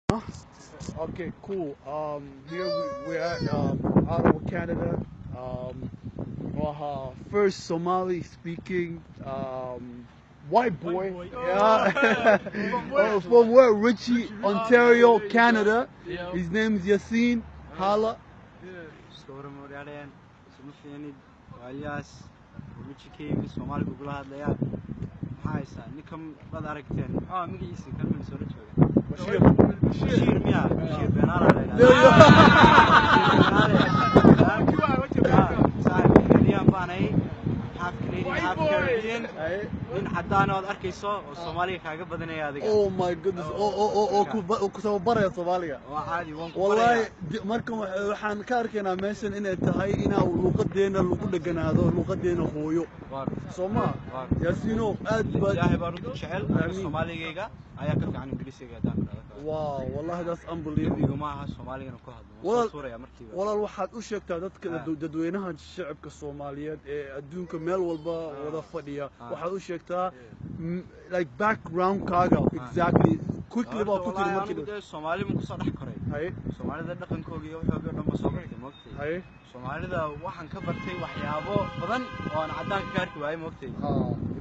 Okay, cool. Here we're at Ottawa, Canada. First Somali-speaking white boy. White boy. Yeah. From where? From where? Ritchie, Ontario, There you go. Canada. Yeah. His name is Yasin Hala. Yeah. Iska waran, waryaadheen? Isuma fiicnid. Waa Ilyaas oo Ritchie ka yimid, Soomaaliga ugula hadlayaa. Maxaa haysaa ninkan baad aragteen? Muxuu ahaa magaciisa kan Minnesota jooga? Bashir. Bashiir miya? Bashiir Beenaala la There you go. yidhahdaa. Saaxiib, Canadian baanay, half Canadian, White half boy. Caribbean. Hey. Nin cadaan ood arkayso oo Soomaaliga kaaga badanaya adiga. Oh my goodness. Oh, ku tababaraya Soomaaliga. Waa caadi, waan ku Wallahi barayaa. Markan waxaan ka arkaynaa meeshan inay tahay inaa luuqadeena lagu dheganaado, luuqadeena hooyo. Waa Soo ma? Waa. Yaasiino, aad baad Ilaahay baa runta jecel. Amiin. Soomaaligayga ayaa ka fiican Ingiriisiga haddaan ku dhahdo. Wow, wallahi that's unbelievable. Dembiga ma aha Soomaaligana ku hadlo. Waan soo tuuraya markiiba. Walaal, waxaad u sheegtaa dadka dadweynaha shacabka Soomaaliyeed ee adduunka meel walba wada fadhiya. Waxaad u sheegtaa like background-kaaga exactly, quickly baa ku tiri Wallaahi markii anigu dee Soomaali ma kusoo dhex koray. Soomaalida dhaqankooga iyo waxoogii oo dhan ba soo bartay, moogtay. Soomaalida waxaan ka bartay waxyaabo badan oo aan caddaanka ka arki waayey, moogtay.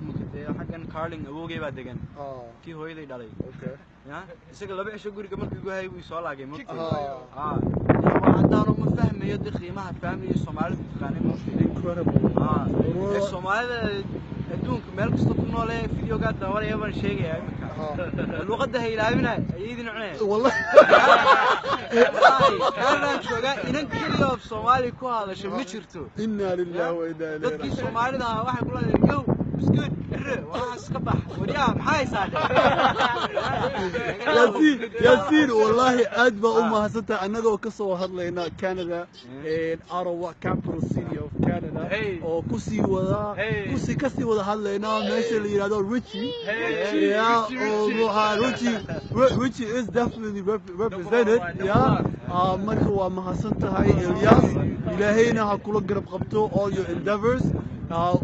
Iminka dee xaggan Carling awowgay baa degan, kii hooyaday dhalay. Ya isaga 2 cisho guriga markii igu hayay buu soo laagay, moogtay. Dee waa caddaanoo ma fahmayo dee qiimaha family iyo Soomaalidu taqaanay, moogtay. Incredible. Ee Soomaalida adduunka meel kasta ku nool ee videogaa daawanaya baan sheegayaa iminka, luqadda ha ilaawina, ayadin cunaya. Wallahi. Wallaahi, Canadaan joogaa, inan keliya oo Soomaali ku hadasho ma jirto. Inna lillahi wa inna ilayhi Dadkii raaji'uun. Soomaalida ahaa waxay ku leedahay, "Yo, buskud irre, waxaas ka bax, waryaa, maxaa haysaa?" Yaasiin, Yaasiin, wallaahi aad baa u mahadsantahay. Annagoo ka soo hadlayna Canada, Ottawa, capital city of Canada, Hey. oo kusii wada Hey. kusii kasii wada hadlaynaa meesha la yidhahdo Ritchie. Hey. Yeah, Ritchie, oo Ritchie. waxaa Ritchie is definitely represented. Number one, Yeah. number. Marka waa mahadsan tahay, Ilyas. Ilaahayna ha kula garab qabto all your endeavors.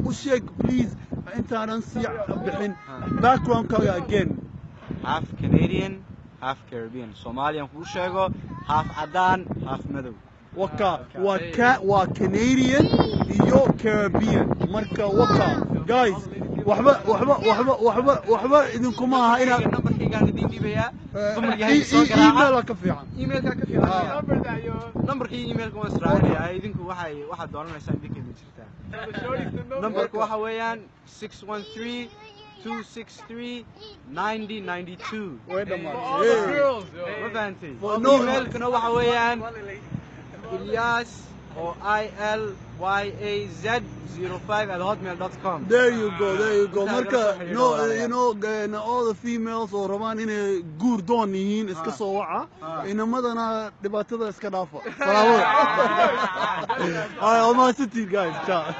U sheeg please, intaanan sii bixin, backgroundkaaga again. Half Canadian, half Caribbean. Soomaaliyan kuu sheego, half caddaan, half madow. Waka waa ka waa Canadian iyo Caribbean. Marka waka guys, waxba idinkuma aha inaad Nambarkaygaan idin dhiibayaa, dumarkii hay soo garaaca. Email ka fiican. Emailka ka fiican. Number that yo. Nambarkii emailka waan israacinayaa. Idinku waxaad doonanaysaan idinka idin jirtaa. The shorties to know. Nambarku waxa weeyaan 613-263-9092. Way For all dhamaatay. the girls, yo. Ma fahantay? No. Emailkuna waxa weeyaan Ilyas oo ilyaz05@hotmail.com. There you go, there you go. Intaa Marka laga soo xiriiro, no walaalayaal. All the females oo rabaan inay guur doon yihiin, iska soo waca. Inamadana dhibaatada iska dhaafa. Salaamada. All right, waa mahadsantihiin, guys. Ciao.